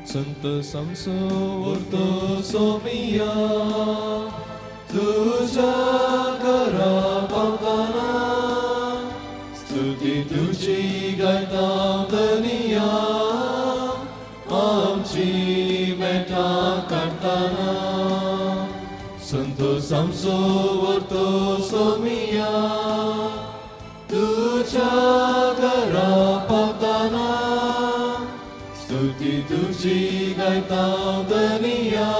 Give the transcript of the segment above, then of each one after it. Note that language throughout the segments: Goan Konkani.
संत सामसो व्हरतो सोमिया तुज्या घरा पावतना स्तुती तुजी गायता धनिया आमची मेटां काडटना संत सामसो व्हरतो सोमिया तुज्या घरा पावतना स्तुती तुजी गायता धनिया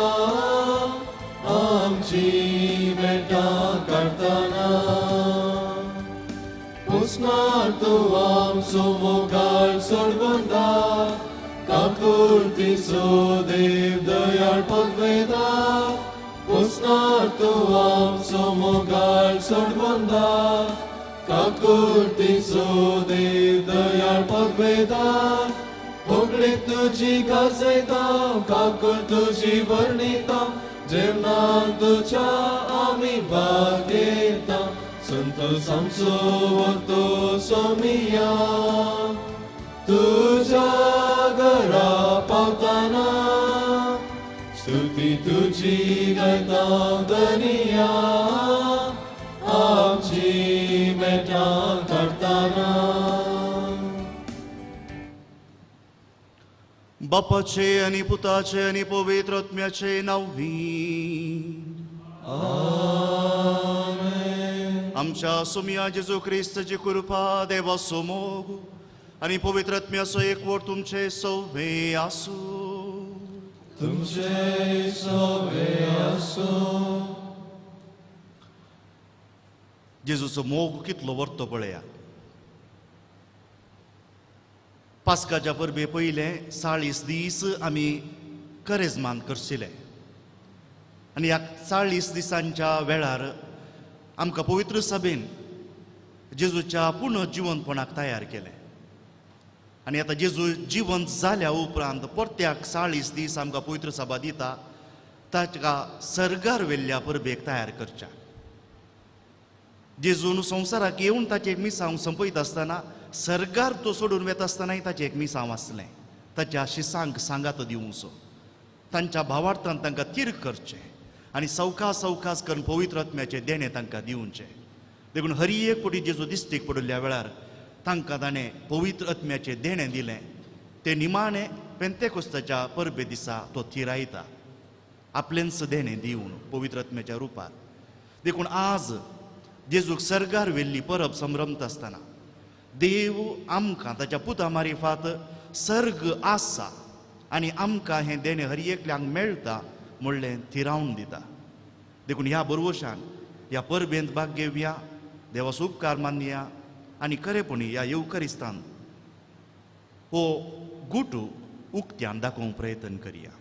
आमची मेटां काडटना पोसणार तूं आमचो मोगाळ सोडवंदा काकुळतीचो देव दयाळ पगवेता पोसणार तूं आमचो मोगाळ सोडवंदा काकुळतीचो देव दयाळ पगवेता होगळी तुजी गाजयता काकूळ तुजी वर्णिता जेवणान तुज्या आमी भाग घेता संत सामसो व्हरतो सोमिया तुज्या घरा पावतना स्तुती तुजी गायता धनिया आमची मेटां काडटना. बापाचे आनी पुताचे आनी पवित्र आत्म्याचे नांवी आमेन. आमच्या सोमिया जेजू क्रिस्ताची कृपा देवाचो मोग आनी पवित्र आत्म्याचो एकवट तुमचे सवे आसूं. तुमचे सवे आसूं. जेजूचो मोग कितलो व्हरतो पळया. पास्काच्या परबे पयले 40 दीस आमी करेजमान करशिले आनी ह्या 40 दिसांच्या वेळार आमकां पवित्र सभेन जेजूच्या पुनर्जिवनपणाक तयार केलें आनी आतां जेजू जिवंत जाल्या उपरांत परत्याक 40 दीस आमकां पवित्र सभा दिता ताका सर्गार व्हेल्ल्या परबेक तयार करच्या. जेजून संवसाराक येवन ताचें एक मिसांव संपयता आसतना सर्गार तो सोडून वेता आसतनाय ताचें एक मिसांव आसलें ताच्या शिसांक सांगात दिवचो तांच्या भावार्थान तांकां तीर करचें आनी सवकास सवकास करून पवित्र आत्म्याचें देणें तांकां दिवचें. देखून हर एक पटी जेजू दिश्टीक पडिल्ल्या वेळार तांकां ताणें पवित्र आत्म्याचें देणें दिलें. तें निमाणें पेंतेकोस्ताच्या परबे दिसा तो थिरायता आपलेंच देणें दिवन पवित्र आत्म्याच्या रुपार. देखून आज जेजूक सर्गार व्हेल्ली परब संभ्रमता आसतना देव आमकां ताच्या पुता मारिफात सर्ग आसा आनी आमकां हें देणें हर एकल्यांक मेळटा म्हणलें थिरावन दिता. देखून ह्या बरवशान ह्या परबेंत भाग घेवया, देवाचो उपकार मानया आनी खरेपणी ह्या येवकरिस्तान हो गुटू उक्त्यान दाखोवंक प्रयत्न करया.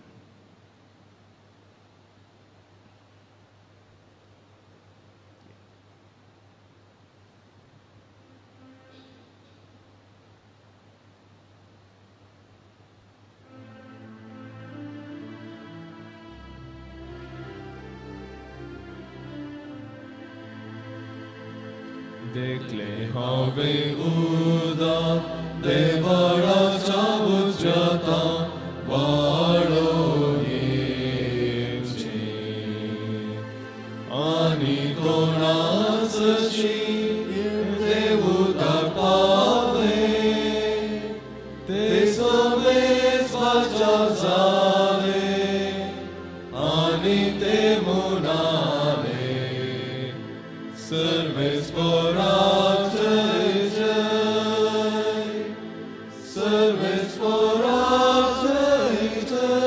देखले हांवें उदक देवळाच्या उजता वाडो येवचें आनी कोणाचशी देवउदक पावलें ते समेजपाच्या जालें आनी ते म्हणाले सर्वेस्परा जय जय सर्वेस्परा जय जय.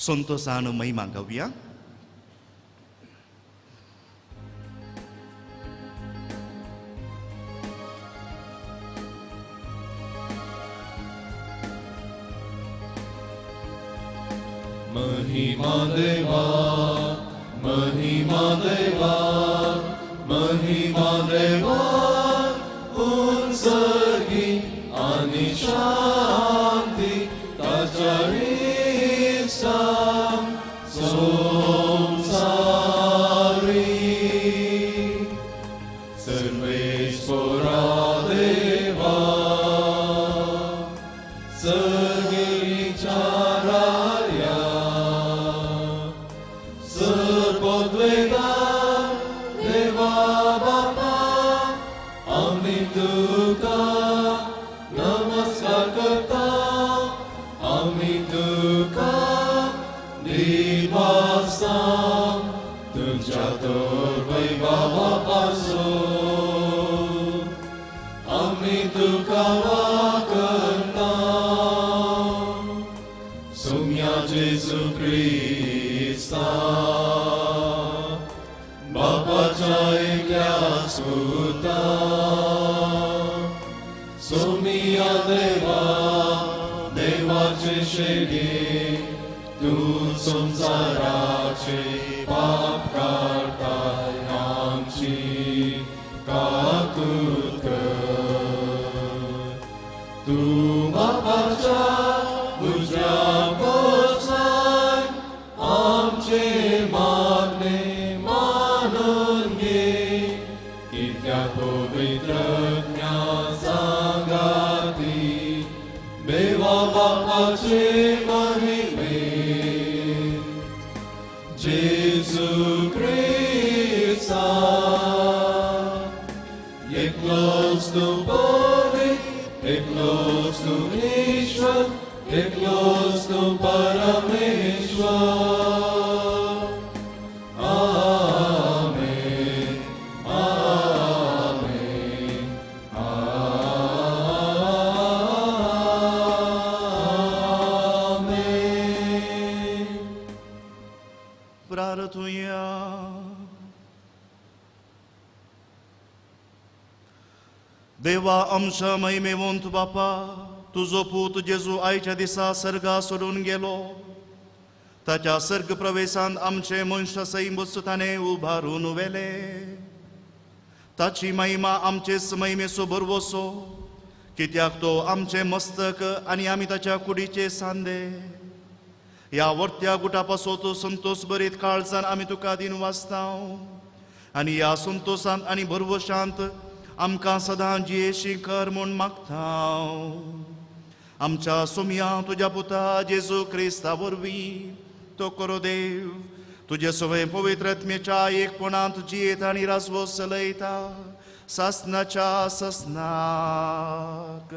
संतोषान महिमा गावया. महिमा देवा महिमा देवा महिमा देवा उंचगी आनी शांती ताच्या इत्सां संवसारी सर्वेस्परा देवा सर्गीच्या राया सर्वोद्वेगा देवा बापा आमी तुका नमस्कार करता आमी तुका दिवासा तुझ्या तर बाबा पासून आमी तुका वाकता सोम्या जेजू क्रिस्ता बापाच्या एकल्या सुता सोमिया देवा देवाचे शेगे तूं संवसाराचे पाप काडटाय आमची कातूत कर तूं बापाच्या उजव्या बसाय आमचे मागणे मानून घे कित्याक पवित्र ज्ञान सांगाती देवा बापाचे महिमे जेजू क्रिस्ता एकलोच तूं पवित्र एकलोच तूं ईश्वर एकलोच तूं परमेश्वर. आमेन आमेन आमेन. प्रार्थुया. देवा आमच्या महिमेवंत बापा, तुजो पूत जेजू आयच्या दिसा सर्गा सोडून गेलो. ताच्या सर्ग प्रवेशांत आमचे मनशा सैमूच ताणें उबारून व्हेले. ताची महिमा आमचेच महिमेचो भरवसो, कित्याक तो आमचें मस्तक आनी आमी ताच्या कुडीचे सांदे. ह्या वर्त्या गुटा पासत संतोष बरीत काळजान आमी तुका दिन वाचतांव आनी ह्या संतोशांत आनी भरवशांत आमकां सदां जियेशी कर म्हूण मागतांव. आमच्या सोमया तुज्या पुता जेजू क्रिस्ता वरवीं तो करो देव तुजे सवय पवित्र आत्म्याच्या एकपणांत जियेत आनी राजवो चलयता सासनाच्या सासनाक.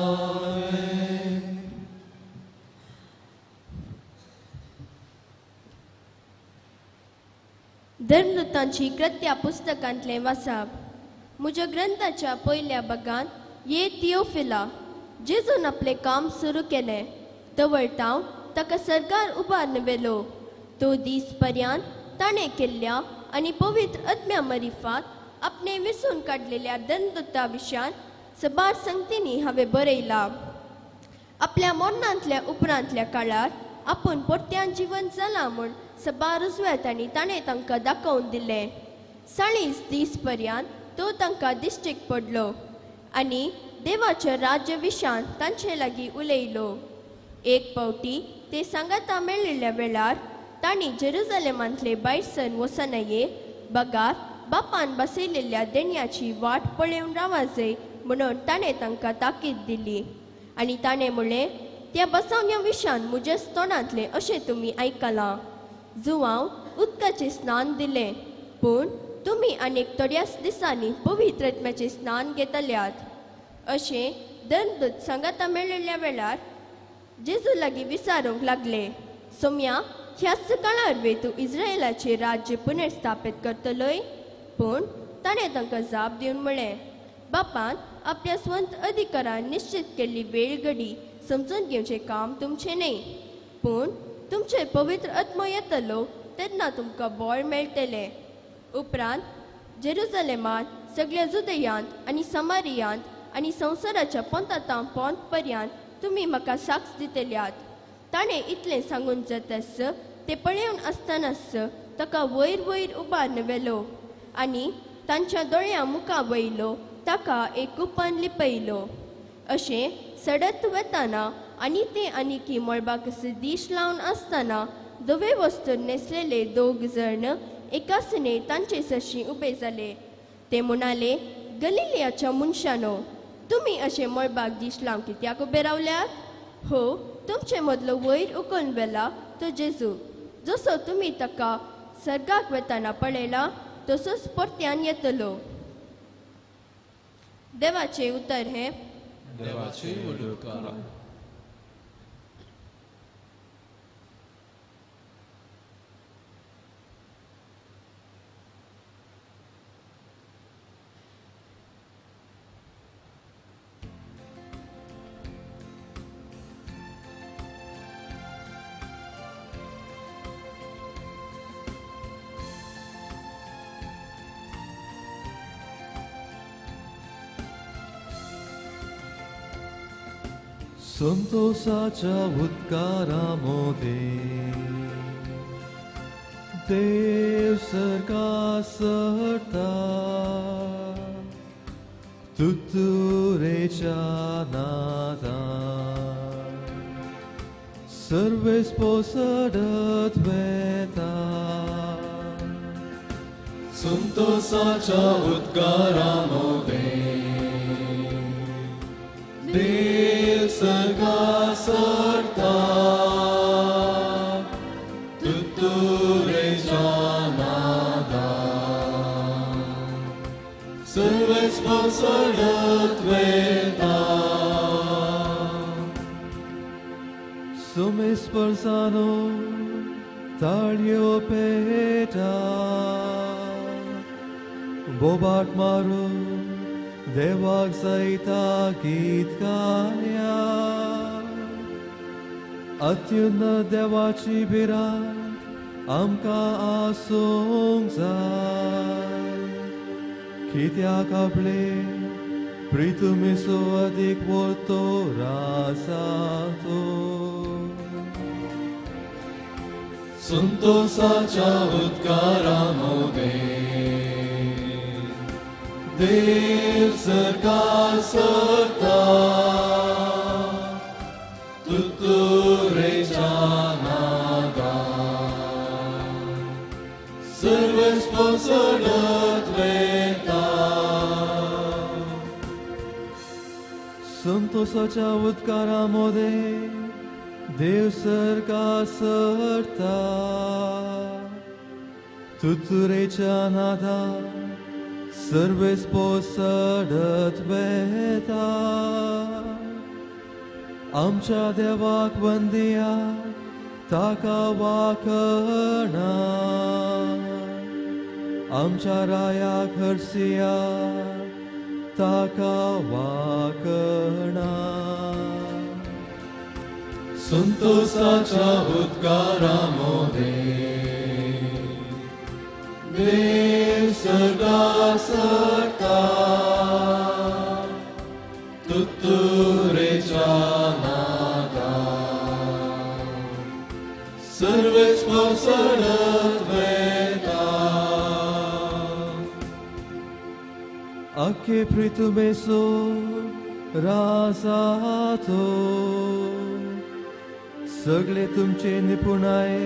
आमेन. धर्मदूतांची कृत्या पुस्तकांतलें वाचप. म्हज्या ग्रंथाच्या पयल्या भागांत ये थियोफिला जेजून आपलें काम सुरू केलें तवळतांव ताका सरकार उबारून व्हेलो. तो दीस पर्यंत ताणें केल्ल्या आनी पवित्र आत्म्या मरिफात आपणें विसून काडलेल्या धर्मदूता विशयान सबार संगतींनी हांवें बरयलां. आपल्या मरणांतल्या उपरांतल्या काळार आपूण परत्यान जिवन जालां म्हूण सबार रुजवेतांनी ताणें तांकां दाखोवन दिलें. 40 दीस पर्यंत तो तांकां दिश्टीक पडलो आनी देवाच्या राज्य विशयान तांचे लागीं उलयलो. एक फावटी ते सांगाता मेळिल्ल्या वेळार तांणी जेरुजलेमांतले भायर सरून वचनये बगार बापान बसयलेल्या देण्याची वाट पळोवन रावाजय म्हणून ताणें तांकां ताकीद दिली. आनी ताणें म्हणलें, त्या बसवण्या विशयान म्हज्याच तोंडांतलें अशें तुमी आयकलां. जुवांव उदकाचें स्नान दिलें, पूण तुमी आनीक थोड्याच दिसांनी पवित्र आत्म्याचें स्नान घेतल्यात. अशें धर्मदूत सांगाता मेळिल्ल्या वेळार जेजू लागीं विचारूंक लागले, सोम्या ह्याच काळार वे तूं इस्रायलाचें राज्य पुनर्स्थापीत करतलोय? पूण ताणें तांकां जाप दिवन म्हळें, बापान आपल्या स्वंत अधिकारान निश्चित केल्ली वेळ घडी समजून घेवचें काम तुमचें न्हय, पूण तुमचेर पवित्र आत्मो येतलो तेन्ना तुमकां बळ मेळटलें. उपरांत जेरुजलेमांत सगळ्या जुदयांत आनी समारियांत आनी संवसाराच्या पोंतांत पोंत पर्यंत तुमी म्हाका साक्ष दितल्यात. ताणें इतलें सांगून जातास ते पळोवन आसतनाच ताका वयर वयर उबारून व्हेलो आनी तांच्या दोळ्यां मुखार वयलो ताका एक कुपन लिपयलो. अशें सडत वतना आनी ते आनीकी मळबाक दीश लावन आसतना धवे वस्तू न्हेसलेले दोग जण एकासने तांचे सरशीं उबे जाले. ते म्हणाले, गलिलियाच्या मनशानो, तुमी अशें मळबाक दीस लावन कित्याक उबे रावल्यात? हो तुमचे मदलो वयर उखलून व्हेला तो जेजू, जसो तुमी ताका सर्गाक वेताना पळयला तसोच परत्यान येतलो. देवाचें उतर हें. देवाचें उलोवप. संतोषाच्या उद्गारामध्ये देव सर्गा सरता, तुतुरेच्या नादान सर्वेस पोसडत वेता. संतोषाच्या उद्गारामध्ये देव सर्गा सरता, तुतुरेच्या नादान सर्वेस पसरत वेता. सुमेस्पर्सानो ताळयो पेटा, बोबाट मारून देवाक जायता गीत गाया. अत्युन्नत देवाची भिरांत आमकां आसूंक जाय, कित्याक आपले प्रितुमिसो अदीक वर्तो राजा तो. संतोषाच्या उद्गारामध्ये देव सर्गा सरता, तुतुरेच्या नादान सर्वेस पसरत वेता. संतोषाच्या उद्गारामध्ये देव सर्गा सरता, तुतुरेच्या नादान सर्वेस पोसडत वेता. आमच्या देवाक वंदिया, ताका वाखणा, आमच्या रायाक हरसिया, ताका वाखणा. संतोषाच्या उद्गारामध्ये देव सर्गा सरता, तुतुरेच्या नादान सर्वेस पसरत वेता. अख्खे प्रितुमेसो राजा तो, सगळे तुमचे निपुणाय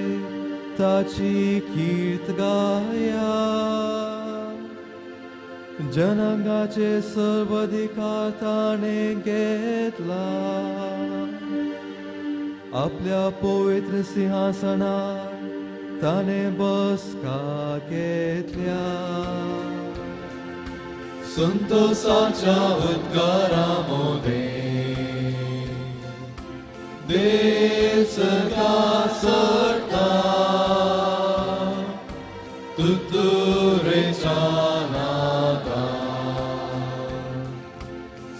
ताची कीर्त गाया. जनांगाचे सर्व अधिकार ताणें घेतला, आपल्या पवित्र सिंहासनार ताणें बसका घेतल्या. संतोषाच्या उद्गारामध्ये देव सर्गा सरता, तुतुरेच्या नादान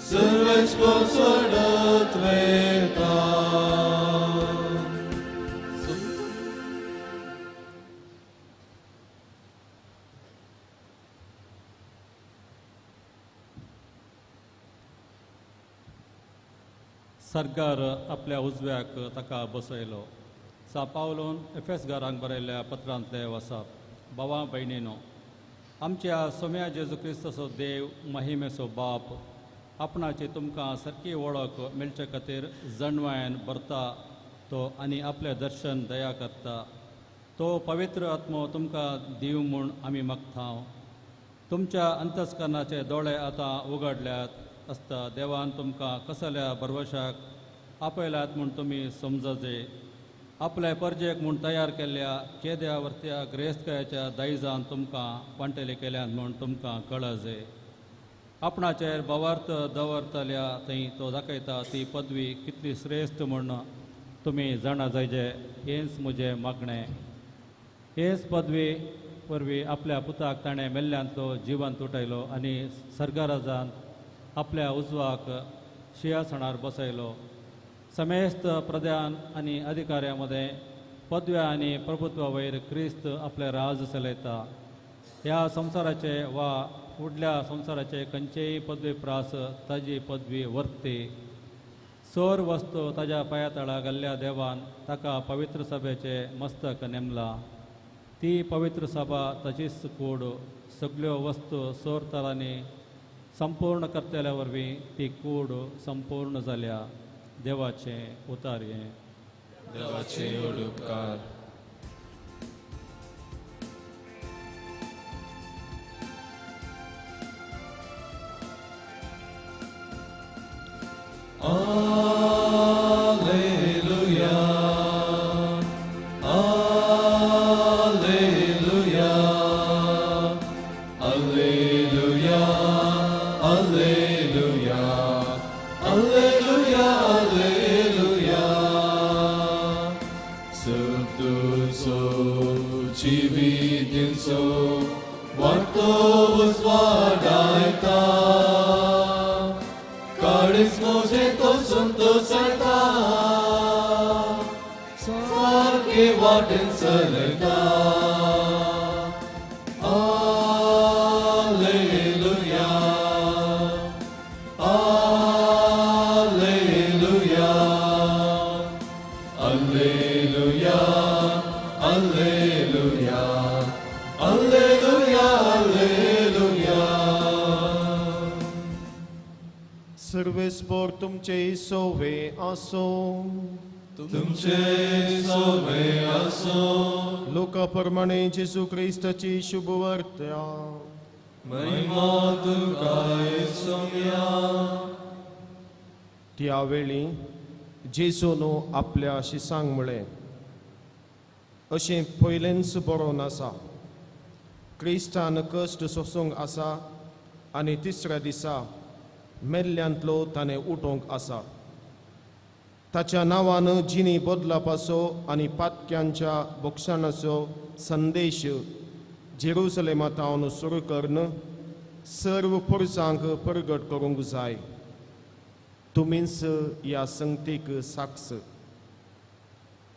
सर्वेस पसरत वेता. सरकार आपल्या उजव्याक ताका बसयलो. सा पावलोन एफएस घरांक बरयल्ल्या पत्रांतले वसाप. भावा भयणीनो, आमच्या सोम्या जेजू क्रिस्ताचो देव महिमेचो बाप आपणाची तुमकां सारकी वळख मेळचे खातीर जणवायन भरता तो आनी आपलें दर्शन दया करता तो पवित्र आत्मो तुमकां दिवं म्हूण आमी मागता. तुमच्या अंतस्करणाचे दोळे आतां उगडल्यात आसता देवान तुमकां कसल्या भरवशाक आपयलात म्हूण तुमी समजजे। आपल्या परजेक म्हूण तयार केल्ल्या केद्या वर्त्या ग्रेस्तकायाच्या दायजान तुमकां वांटेले केल्यात म्हूण तुमकां कळजे। आपणाचेर भावार्थ दवरतल्या थंय तो दाखयता ती पदवी कितली श्रेश्ठ म्हूण तुमी जाणा जायजे हेंच म्हजें मागणें। हेच पदवी वरवीं आपल्या पुताक ताणें मेल्ल्यांतलो जिवन तुटयलो आनी सर्गराजान आपल्या उजवाक शिंयासणार बसयलो। समेस्त प्रधान आनी अधिकाऱ्यां मदें पदव्या आनी प्रभुत्वा वयर क्रिस्त आपलें राज चलयता। ह्या संवसाराचे वा फुडल्या संवसाराचे खंयचेय पदवी प्रास ताजी पदवी वर्ती। सोर वस्तू ताज्या पांया घाल्ल्या देवान ताका पवित्र सभेचे मस्तक नेमला। ती पवित्र सभा ताचीच कूड। सगल्यो वस्तू सोर तरांनी संपूर्ण करतल्या वरवीं ती कूड संपूर्ण जाल्या। देवाचें उतार हें। देवाचे उपकार। Alleluia, Alleluia, Alleluia, Alleluia, Alleluia, Alleluia. Santuso cividinso varto usvadaita काळीज म्हजें तो संतोषयता सारके वाटेन चलयता। Alleluia, Alleluia, Alleluia, Alleluia, Alleluia, Alleluia. सर्वेस्पोर तुमचे सोवे आसो। तुमचे सोवे आसो। लोका प्रमाणे जेजू क्रिस्ताची शुभवार्ता। महिमा तुका सोम्या। त्या वेळी जेजून आपल्या शिसांक म्हळें, अशें पयलेंच बरोवन आसा, क्रिस्तान कश्ट सोसूंक आसा आनी तिसऱ्या दिसा मेल्ल्यांतलो ताणें उठोवंक आसा। ताच्या नांवान जिणी बदलापाचो आनी पातक्यांच्या बक्षाणाचो संदेश जेरुसलेमा थावन सुरू करून सर्व पुरसांक परगट करूंक जाय। तुमीच ह्या संगतीक साक्ष।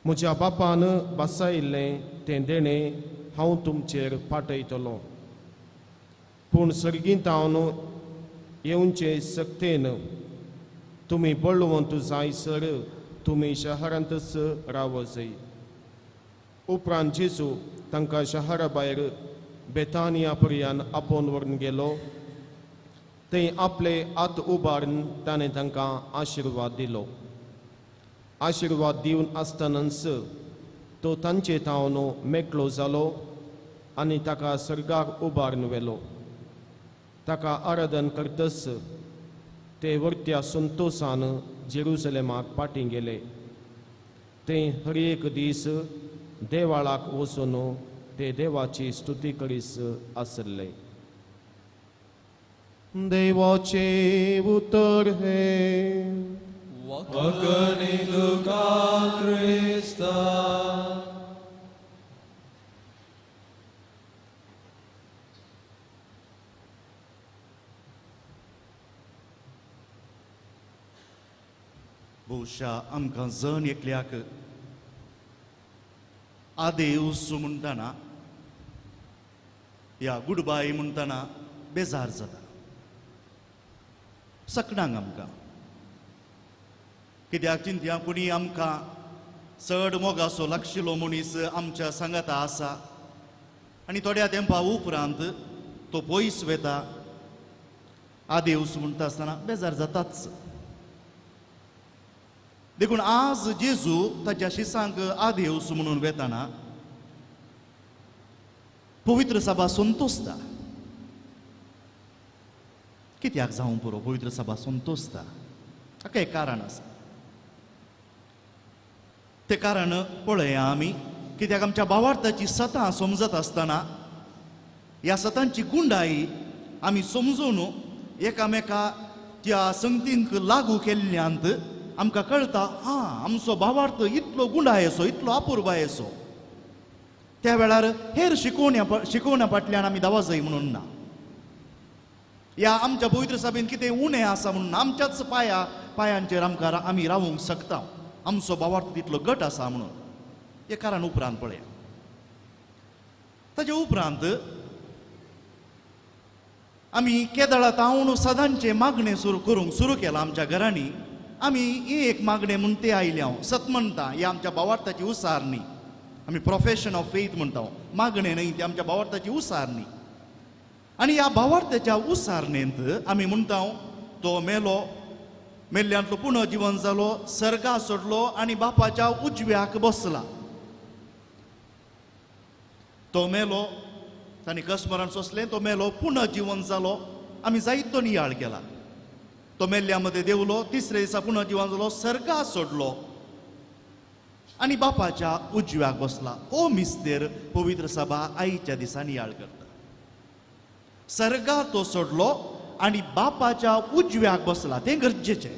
म्हज्या बापान बसायिल्लें तें देणें हांव तुमचेर पाठयतलो, पूण सर्गींत हांव येवचे सक्तेन तुमी बळवंत जायसर तुमी शहरांतच रावजय। उपरांत जेजू तांकां शहरा भायर बेतानिया पर्यान आपोवन व्हरून गेलो। थंय आपले हात उबारून ताणें तांकां आशिर्वाद दिलो। आशिर्वाद दिवन आसतनाच तो तांचे थावन मेकळो जालो आनी ताका सर्गाक उबारून व्हेलो। ताका आराधन करतच ते वर्त्या संतोसान जेरुसलेमाक फाटीं गेले। ते हर एक दीस देवाळाक वचून ते देवाची स्तुती करीस आसले। देवाचे उतर हे। वखणी तुका क्रिस्ता। बहुशा आमकां जण एकल्याक आदेवस म्हणटना या गुडबाय म्हणटना बेजार जाता सकणांक आमकां कित्याक चिंतया कोणी आमकां चड मोगासो लागशिल्लो मनीस आमच्या सांगाता आसा आनी थोड्या तेंपा उपरांत तो पयस वेता आदेवस म्हणटा आसतना बेजार जाताच। देखून आज जेजू ताच्या शिसांक आदेवस म्हणून वेताना पवित्र सभा संतोसता। कित्याक जावं पुरो पवित्र सभा संतोषता हाका एक कारण आसा. तें कारण पळया आमी, कित्याक आमच्या भावार्थाची सतां समजत आसतना ह्या सतांची गुंडाई आमी समजून एकामेका त्या संगतींक लागू केल्ल्यांत आमकां कळटा आं आमचो भावार्थ इतलो गुंडायेचो, इतलो अपुरबायेचो. त्या वेळार हेर शिकोवण्या फाटल्यान आमी धांवजय म्हणून ना, या आमच्या पवित्र सभेन कितें उणें आसा म्हणून आमच्याच पायांचेर आमकां आमी रावूंक शकता, आमचो भावार्थ तितलो गट आसा म्हणून. हें कारण उपरांत पळया. ताजे उपरांत आमी केदळा तावन सदांचें मागणें सुरू करूंक सुरू केलां आमच्या घरांनी. आमी ही एक मागणें म्हूण ते आयल्या हांव सतमंता ही आमच्या भावार्थाची उसारणी, आमी प्रोफेशन ऑफ फेथ म्हणटा, मागणें न्हय ती आमच्या भावार्थाची उसारणी. आनी ह्या भावार्थाच्या उसारणेंत आमी म्हणटा तो मेलो, मेल्ल्यांतलो पुनः जिवन जालो, सर्गा सोडलो आनी बापाच्या उजव्याक बसला. तो मेलो, ताणें कस्मरण सोंसलें, तो मेलो, पुनः जिवन जालो. आमी जायतो नियाळ केला. तो मेल्ल्या मदें देंवलो, तिसरे दिसा पुनः जिवन जालो, सर्गा सोडलो आनी बापाच्या उजव्याक बसला. हो मिस्तेर पवित्र सभा आयच्या दिसा नियाळ करता. सर्गा तो सोडलो आनी बापाच्या उजव्याक बसला, तें गरजेचें.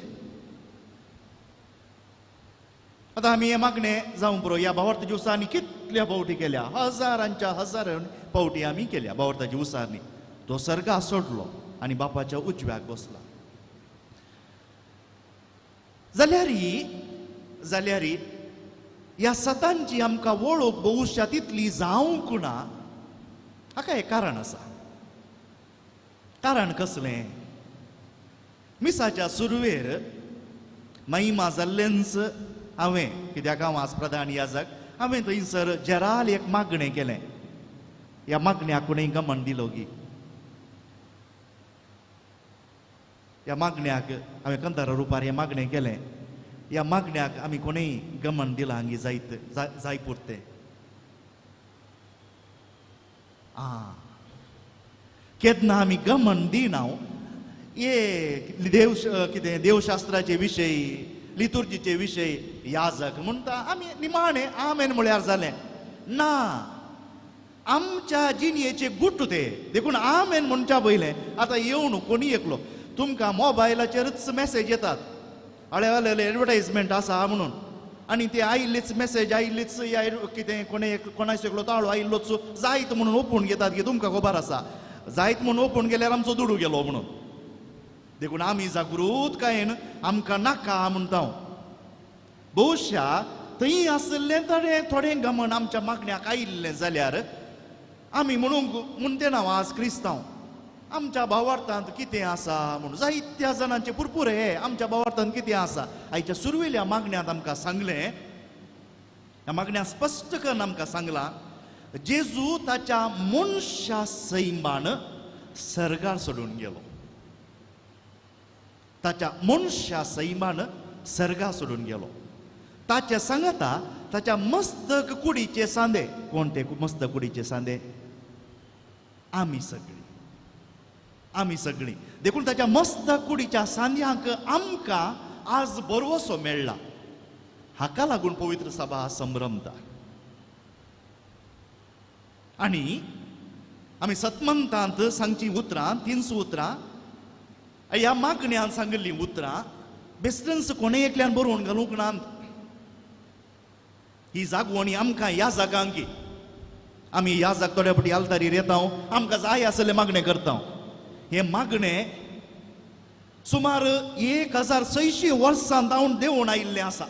आतां आमी हें मागणें जावं पुरो ह्या भावार्थाची उसारणी कितल्या फावटी केल्या, हजारांच्या हजारां फावटी आमी केल्या भावार्थाची उसारणी. तो सर्गा सोडलो आनी बापाच्या उजव्याक बसला. जाल्यार ह्या सतांची आमकां वळख बहुशा तितली जावंक ना. हाका एक कारण आसा. कारण कसलें? मिसाच्या सुरवेर महिमा जाल्लेंच हांवें, कित्याक हांव आज प्रधान याजक, हांवें थंयसर जेराल एक मागणें केलें. ह्या मागण्याक कोणें गमन दिलो गी? ह्या मागण्याक हांवें कंतारा रुपार हें मागणें केलें. ह्या मागण्याक आमी कोणेंय गमन दिलां गी जायत जाय पुरतें. आं केन्ना आमी गमन दिना ये देव कितें देवशास्त्राचे विशय, लितुर्जीचे विशय याजक म्हणटा आमी निमाणें आमेन म्हळ्यार जालें ना. आमच्या जिणयेचे गुट ते, देखून आमेन म्हणच्या पयलें आतां येवन कोणी एकलो तुमकां मोबायलाचेरच मॅसेज येतात, हळे हळे एडवर्टायजमेंट आसा म्हणून, आनी ते आयिल्लीच मॅसेज आयिल्लीच या कितें कोणे कोणाचो एकलो ताळो आयिल्लोच जायत म्हणून ओपून घेतात की तुमकां खबर आसा, जायत म्हणून ओपून गेल्यार आमचो दुडू गेलो म्हणून. देखून आमी जागृतकायेन आमकां नाका म्हणटा. बहुशा थंय आशिल्लें थोडें थोडें गमन आमच्या मागण्याक आयिल्लें जाल्यार आमी म्हणूंक म्हणटे ना आज क्रिस्तांव आमच्या भावार्थांत कितें आसा म्हणून. जायत्या जाणांचे पुरपूर हे आमच्या भावार्थांत कितें आसा. आयच्या सुरवेल्या मागण्यांत आमकां सांगलें, ह्या मागण्यांत स्पश्ट करून आमकां सांगलां, जेजू ताच्या मनशा सैमान सर्गार सोडून गेलो. ताच्या मनशा सैमान सर्गा सोडून गेलो. ताच्या सांगाता ताच्या मस्तक कुडीचे सांदे. कोण ते मस्तक कुडीचे सांदे? आमी सगळीं, आमी सगळीं. देखून ताच्या मस्तक कुडीच्या सांद्यांक आमकां आज बरवसो मेळ्ळा. हाका लागून पवित्र सभा संभ्रमता. आनी आमी सतमंतांत सांगची उतरां, तिनसो उतरां, ह्या मागण्यान सांगिल्लीं उतरां बेस्टन्स कोणें एकल्यान बरोवन घालूंक नात. ही जागवणी आमकां ह्या जागांकी आमी ह्या जाग थोड्या फावटी आलतारीर येता, आमकां जाय आसलें मागणें करता. हें मागणें सुमार 1600 वर्सां जावन देंवून आयिल्लें आसा.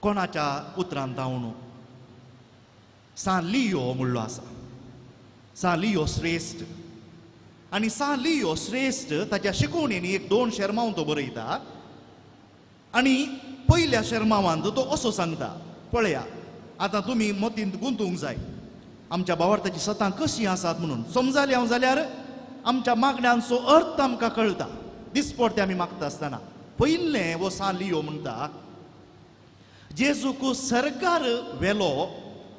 कोणाच्या उतरान जावन सान लियो म्हणलो आसा, सान लियो श्रेश्ठ. आनी सान लियो श्रेश्ठ ताच्या शिकवणेंनी एक दोन शेरमांव तो बरयता. आनी पयल्या शेरमांवांत तो असो सांगता, पळया आतां तुमी मतींत गुंतूंक जाय आमच्या भावार्थाची सतां कशीं आसात म्हणून. समजालें हांव जाल्यार आमच्या मागण्यांचो अर्थ आमकां कळटा दिसपडटे आमी मागता आसतना. पयलें वो सान लियो म्हणटा, जेजूक सरकार व्हेलो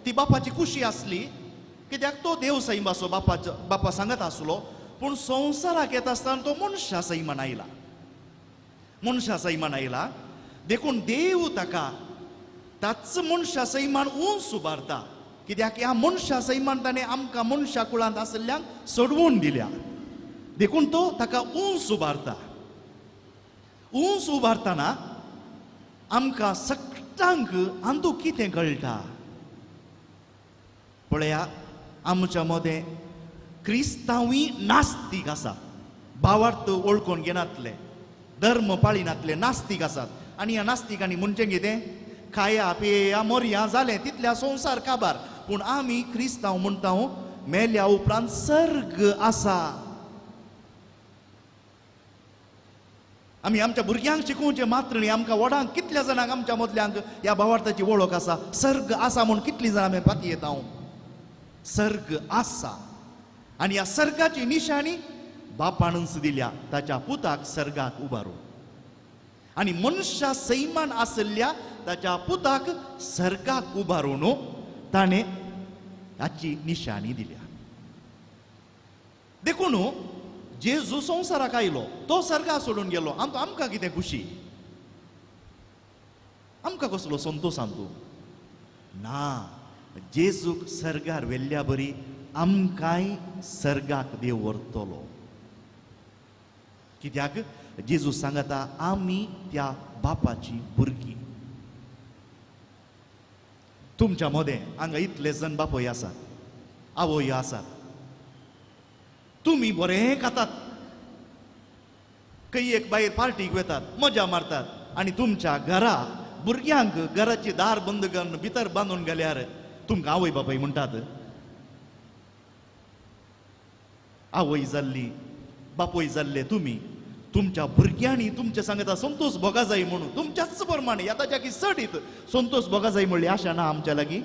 ती बापाची खुशी आसली, कित्याक तो देव सैमाचो बापाचो बापा सांगत आसलो, पूण संवसाराक येता आसतना तो मनशा सैमान आयला, मनशा सैमान आयला. देखून देव ताका ताच मनशा सैमान उंच उबारता, कित्याक ह्या मनशा सैमान ताणें आमकां मनशा कुळांत आशिल्ल्यांक सोडवून दिल्या. देखून तो ताका उंच उबारता. उंच उबारतना आमकां सगळ्यांक अंदू कितें कळटा पळया, आमच्या मदें क्रिस्तांवूय नास्तीक आसात, भावार्थ वळखून घेनातले, धर्म पाळिनातले नास्तीक आसात. आनी ह्या नास्तिकांनी म्हणचें कितें, खाया पिया मोरया जालें तितल्या संवसार काबार. पूण आमी क्रिस्तांव म्हणटा मेल्या उपरांत सर्ग आसा. आमी आमच्या भुरग्यांक शिकोवचें मात्र न्ही, आमकां व्हडांक कितल्या जाणांक आमच्या मदल्यांक ह्या भावार्थाची वळख आसा, सर्ग आसा म्हूण कितलीं जाणां आमी फाटी येता. सर्ग आसा आनी ह्या सर्गाची निशाणी बापानूच दिल्या ताच्या पुताक सर्गाक उबारून. आनी मनशा सैमान आशिल्ल्या ताच्या पुताक सर्गाक उबारून ताणें ताची निशाणी दिल्या. देखून जेजू संवसाराक आयलो, तो सर्गा सोडून गेलो. आमकां कितें खुशी, आमकां कसलो संतोश आमतू ना. जेजूक सर्गार व्हेल्ल्या बरी आमकांय सर्गाक देव व्हरतलो. कित्याक जेजू सांगता आमी त्या बापाची भुरगीं. तुमच्या मदें हांगा इतले जण बापूय आसात, आवय आसात, तुमी बरें खातात, खंय एक भायर पार्टीक वतात, मजा मारतात, आनी तुमच्या घरा भुरग्यांक घराची दार बंद करून भितर बांदून गेल्यार तुमकां आवय बापूय म्हणटात, आवय जाल्ली बापूय जाल्ले तुमी तुमच्या भुरग्यांनी तुमच्या सांगता संतोष भोगा जाय म्हणून तुमच्याच प्रमाणे ह्या की चडीत संतोष भोगा जाय म्हणली आशा ना आमच्या लागीं.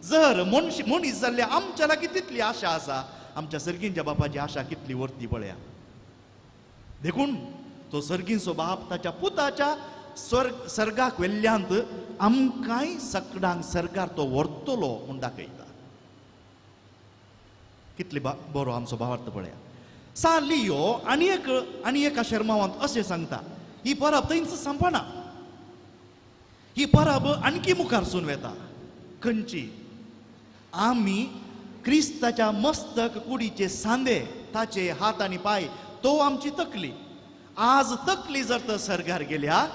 जर मनीस जाल्ले आमच्या लागीं तितली आशा आसा, आमच्या सर्गींच्या बापाची आशा कितली व्हरती पळया. देखून तो सर्गींचो बाप ताच्या पुताच्या सर्गाक वेल्ल्यांत आमकांय सगळ्यांक सर्गार तो व्हरतलो म्हूण दाखयता. कितले बरो आमचो भावार्थ पळया. सा लियो आनी एक आनी एका शेरमावांत अशें सांगता, ही परब थंयच संपना, ही परब आणखी मुखार सून वेता. खंयची? आमी क्रिस्ताच्या मस्तक कुडीचे सांदे, ताचे हात आनी पांय, तो आमची तकली. आज तकली जर तर सर्गार गेल्या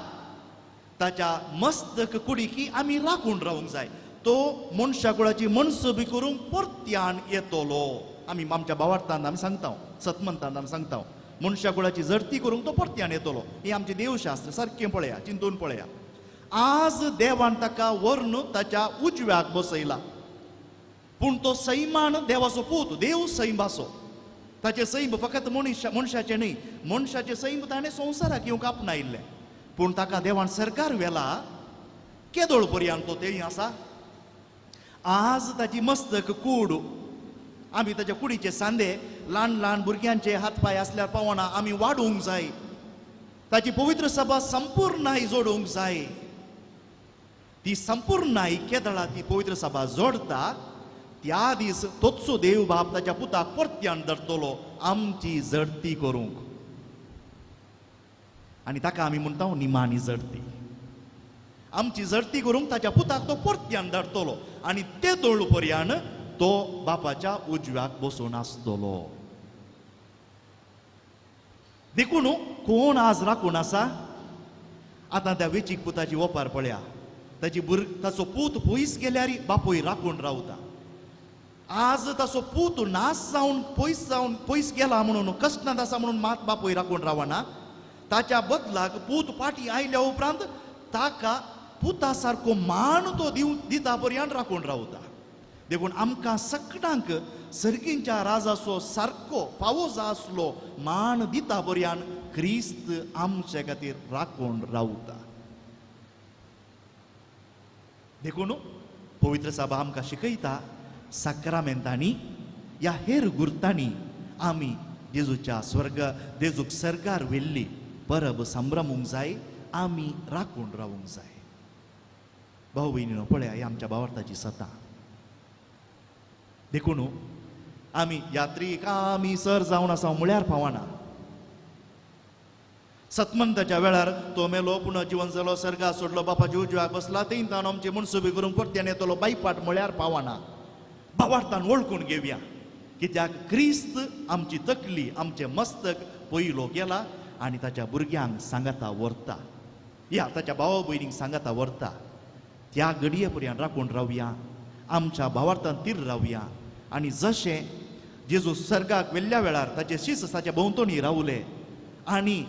ताच्या मस्तक कुडीकी आमी राखून रावंक जाय. तो मनशा कुळाची मनसुबी करूंक परत्यान येतलो. आमी आमच्या भावार्थान आमी सांगता, सतमंतान आमी सांगता, मनशा कुळाची जडती करूंक तो परत्यान येतलो. हें आमचें देवशास्त्र सारकें पळया, चिंतून पळया. आज देवान ताका व्हरून ताच्या उजव्याक बसयला, पूण तो सैमान देवाचो पूत, देव सैमाचो. ताचें सैम फकत मनशाचें न्हय, मनशाचें सैम ताणें संवसाराक येवंक आपणायिल्लें. पूण ताका देवान सरकार व्हेला केदोळ पर्यंत तो तें आसा. आज ताची मस्तक कूड, आमी ताच्या कुडीचे सांदे ल्हान ल्हान भुरग्यांचे हात पांय आसल्यार पावना, आमी वाडोवंक जाय. ताची पवित्र सभा संपूर्णाय जोडूंक जाय. ती संपूर्णाय केदळा ती पवित्र सभा जोडता त्या दीस तोचो देव बाप ताच्या पुताक परत्यान धरतलो आमची जडती करूंक. आनी ताका आमी म्हणटा निमाणी जडती. आमची जडती करूंक ताच्या पुताक तो परत्यान धाडटलो आनी ते दोळ पर्यान तो बापाच्या उजव्याक बसून आसतलो. देखून कोण आज राखून आसा? आतां त्या वेचीक पुताची ओपार पळया, ताची ताचो पूत पयस गेल्यार बापूय राखून रावता. आज ताचो पूत नाश जावन पयस गेला म्हणून कश्टांत आसा म्हणून मात बापूय राखून रावना. ताच्या बदलाक पूत पाटी आयल्या उपरांत ताका पुता सारको मान तो दिता पर्यंत राखून रावता. देखून आमकां सगळ्यांक सर्गींच्या राजाचो सारको फावो जा आसलो मान दिता पर्यंत क्रिस्त आमचे खातीर राखून रावता. देखून पवित्र सभा आमकां शिकयता, साक्रामेंतांनी या हेर गुर्तांनी आमी जेजूच्या स्वर्ग जेजूक सर्गार व्हेल्ली परब संभ्रमूंक जाय, आमी राखून रावूंक जाय. भाव भयणीनो पळया, ही आमच्या भावार्थाची सता. देखून आमी यात्रीक आमी सर जावन आसा म्हळ्यार पावना. सतमंताच्या वेळार तो मेलो, पुनः जिवन जालो, सर्गा सोडलो, बापाच्या उजव्याक बसला, थंय ताणें आमचे मनसुबे करूंक परत्यान येतलो बायपाट म्हळ्यार पावना. भावार्थान वळखून घेवया, कित्याक क्रिस्त आमची तकली, आमचें मस्तक पयलो गेला आनी ताच्या भुरग्यांक सांगाता व्हरता, या ताच्या भावा भयणींक सांगाता व्हरता. त्या घडये पर्यंत राखून रावया, आमच्या भावार्थान तीर रावया. आनी जशें जेजू सर्गाक वेल्ल्या वेळार ताचे शीस ताच्या भोंवतणी रावले आनी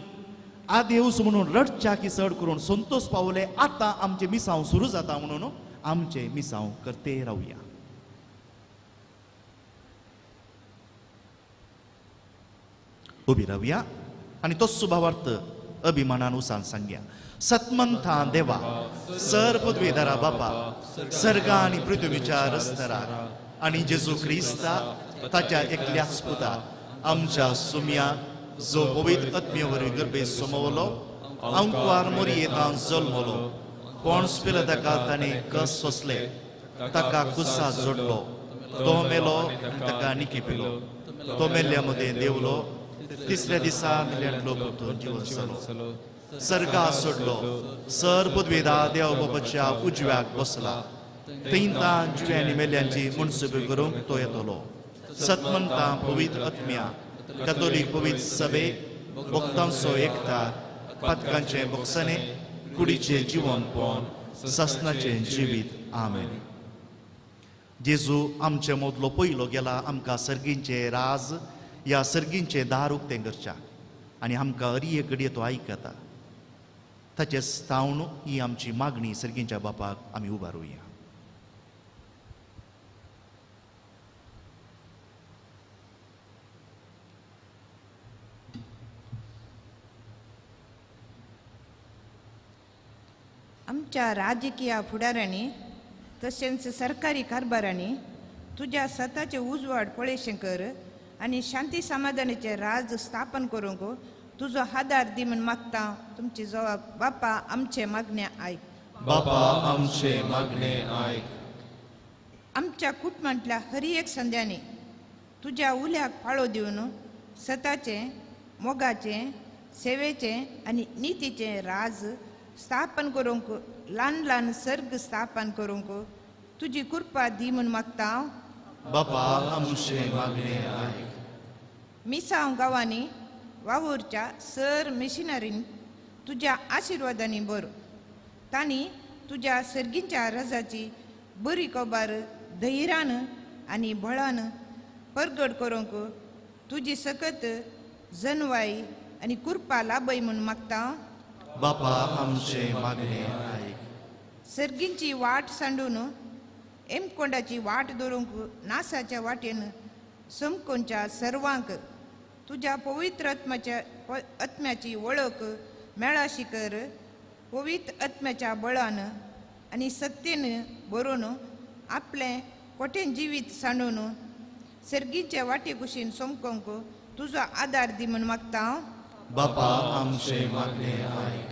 आदेवस म्हणून रडच्या की चड करून संतोष पावले, आतां आमचें मिसांव सुरू जाता म्हणून आमचें मिसांव करते रावया. उबी रावया आनी तोच भावार्थ अभिमानान उसान सांगया. सतमंथा देवा, सर पदवीधरा बापा, सर्गा आनी पृथ्वीच्या रस्तरा आनी जेजू क्रिस्ता ताच्या एकल्याच पुता आमच्या सुम्या, जो पवित्र आत्म्या वरवीं गर्भे समवलो, आंकवार मोरयेंत जल्मलो, कोण पिला ताका ताणें कस सोंसले, ताका कुसा जोडलो, तो मेलो आनी ताका निकिपिलो, तो मेल्ल्या मदें देवलो, तिसऱ्या दिसा मेल्ल्यांतलो परतून जिवन जालो, सर्गा सोडलो, सर पदवेदा देव बापाच्या उजव्याक बसला, थंय तां जिव्यांनी मेल्ल्यांची मनसुबे करूंक तो येतलो. सतमंता पवित्र आत्म्या, कॅथोलीक पवित्र सभे, भक्तांचो एकता, पातकांचें भोगसणें, कुडीचें जिवनपण, सासणाचें जिवीत. आमेन. जेजू आमचे मदलो पयलो गेला आमकां सर्गींचें राज या सर्गींचें दार उक्तें करच्याक, आनी आमकां हर एक घडये तो आयकता. ताचें स्थावन ही आमची मागणी सर्गींच्या बापाक आमी उबारुया. आमच्या राजकीय फुडाऱ्यांनी तशेंच सरकारी कारभारांनी तुज्या सताचे उजवाड पळयशें कर आनी शांती समाधानाचें राज स्थापन करूंक तुजो आदार दी म्हूण मागता. तुमची जवाब बापा आमचे मागणे आयक. बापा आमचे मागणे आयक. आमच्या कुटुंबांतल्या हर एक संध्यांनी तुज्या उल्याक पाळो दिवन सताचें, मोगाचें, सेवेचें आनी नितीचें राज स्थापन करूंक, ल्हान ल्हान सर्ग स्थापन करूंक तुजी कृपा दी म्हूण मागता. बापा आमचे मागणे आयक. मिसांव गांवांनी वावुरच्या सर मिशनरीन तुज्या आशिर्वादांनी बरो, तांणी तुज्या सर्गींच्या रजाची बरी खबर धैर्यान आनी बळान परगट करूंक तुजी सकत जनवाय आनी कृपा लाभय म्हूण मागता. बापा आमचे मागणे आयक. सर्गींची वाट सांडून एमकोंडाची वाट धरूंक नासाच्या वाटेन समकोणच्या सर्वांक तुज्या पवित्र आत्म्याच्या आत्म्याची वळख मेळाशी कर. पवित्र आत्म्याच्या बळान आनी सत्तेन बरोवन आपलें कठीण जिवीत सांडून सर्गीच्या वाटे कुशीन समकोंक तुजो आदार दी म्हूण मागता. बापा आमचे मागणे आयक.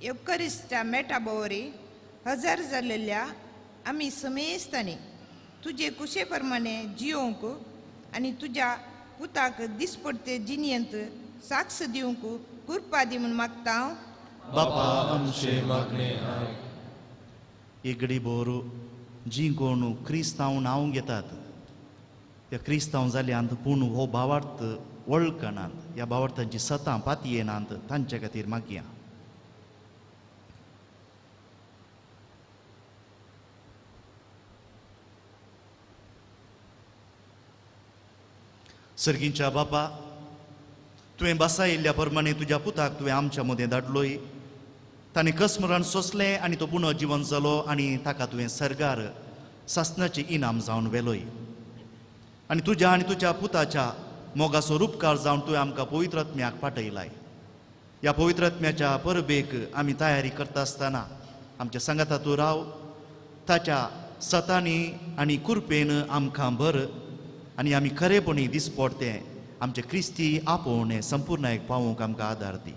येवकरिस्टच्या मेटा बोवरी हजार जाल्लेल्या आमी समेस्तांनी तुजे कुशे प्रमाणे जियोवंक आनी तुज्या पुताक दिसपडते जिणेंत साक्ष दिवंक कृपा दी म्हूण मागता. बापा आमचे मागणे आयक. एगडी बोर जी कोण क्रिस्तांव नांव घेतात त्या क्रिस्तांव जाल्यान पूण हो भावार्थ वळखनात, ह्या भावार्थांची सतां पाती येनात, तांचे खातीर मागया. सर्गींच्या बापा, तुवें बसायिल्ल्या प्रमाणे तुज्या पुताक तुवें आमच्या मदें धाडलोय, ताणें कसमरण सोंसलें आनी तो पुनः जिवन जालो आनी ताका तुवें सर्गार सासणाचें इनाम जावन व्हेलोय. आनी तुज्या आनी तुज्या पुताच्या मोगाचो रुपकार जावन तुवें आमकां पवित्र आत्म्याक पाठयलाय. ह्या पवित्र आत्म्याच्या परबेक आमी तयारी करता आसतना आमच्या सांगाता तूं राव, ताच्या सतांनी आनी कृपेन आमकां भर आनी आमी खरेपणी दिसपडतें आमचे क्रिस्ती आपोवणें संपूर्णायेक पावोवंक आमकां आदार दी.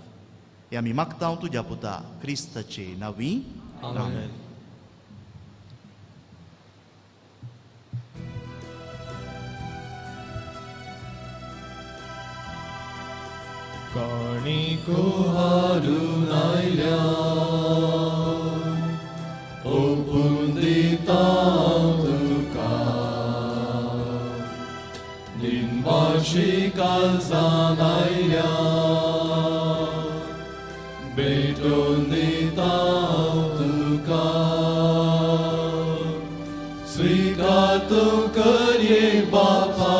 हें आमी मागता तुज्या पुता क्रिस्ताचे नांवी. आमेन. काणिको हाडून आयल्या ओपून दिता तुका दिनवाशी काळजान आयल्या भेटोवन दिता तुका स्वीकार तूं करये बापा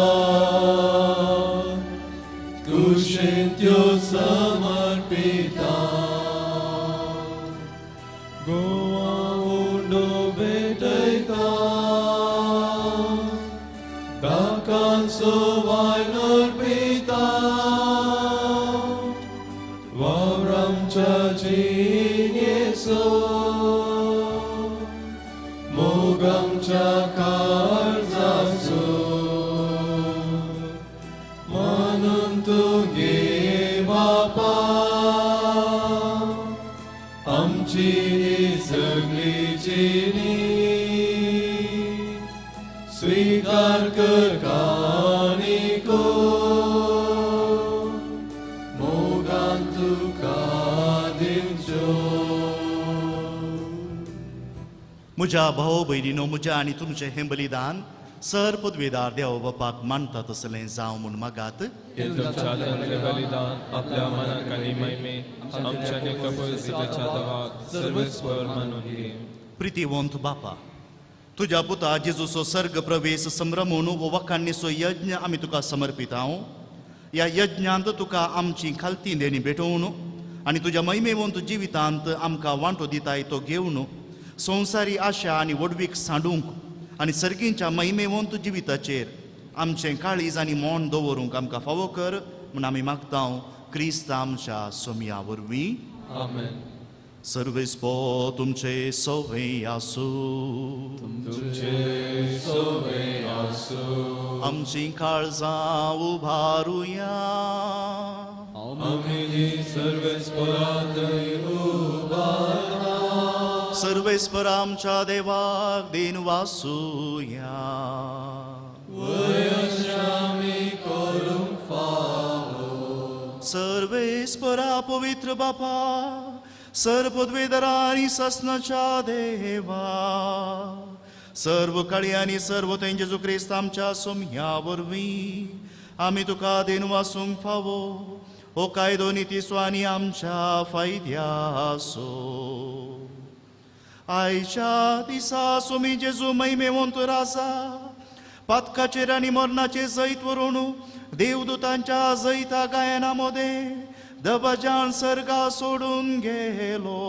कुशीन त्यो समर्पिता गोवा उंडो भेटयता दाकांचो वायन अर्पिता वावरामच्या जिणेचो मोग आमच्या काळजाचो मानून तुगे बापा आमची ही सगळी जिणी स्वीकार कर काणिको मोगान तुका दिवच्यो. म्हज्या भाव भयणीनो म्हज्या आनी तुमचें हें बलिदान सर पदवेदार देव बापाक मानता तसलें जावं म्हूण मागात. हे तुमच्या हातांतलें बलिदान आपल्या मनाक आनी महिमे आमच्या कपळच्या देवाक सर्वस्वर मानून घे. प्रितीवंत बापा, तुज्या पुता जेजूचो सर्ग प्रवेश संभ्रमून वो वखाणीचो यज्ञ आमी तुका समर्पितांव. ह्या यज्ञांत तुका आमची खालती देणी भेटोवन आनी तुज्या महिमेवंत जिवितांत आमकां वांटो दिताय तो घेवन संवसारी आशा आनी व्हडवीक सांडूंक आनी सर्गींच्या महिमेवंत जिविताचेर आमचें काळीज आनी मन दवरूंक आमकां फावो कर म्हूण आमी मागता क्रिस्त आमच्या सोमया वरवीं. आमेन. सर्वेस्पो तुमचे सवे आसूं. तुमचे सवे आसूं. आमचीं काळजां उबारुया. आमी सर्वेस्परांत उबारता. सर्वेस्पर आमच्या देवाक दिन वासुया. वयशामी करूंक फावो. सर्वेस्परा पवित्र बापा, सर्व पदवेदारा आनी सासणाच्या देवा, सर्व काळी आनी सर्व तें जेजू क्रिस्त आमच्या सोमया वरवीं आमी तुका दिन वासूंक फावो हो कायदो नितीचो आनी आमच्या फायद्याचो. आयच्या दिसा सोमी जेजू महिमेवंत राजा पातकाचेर आनी मरणाचेर जैत व्हरून देवदूतांच्या जैता गायना मदें दबाज्यान सर्गा सोडून गेलो.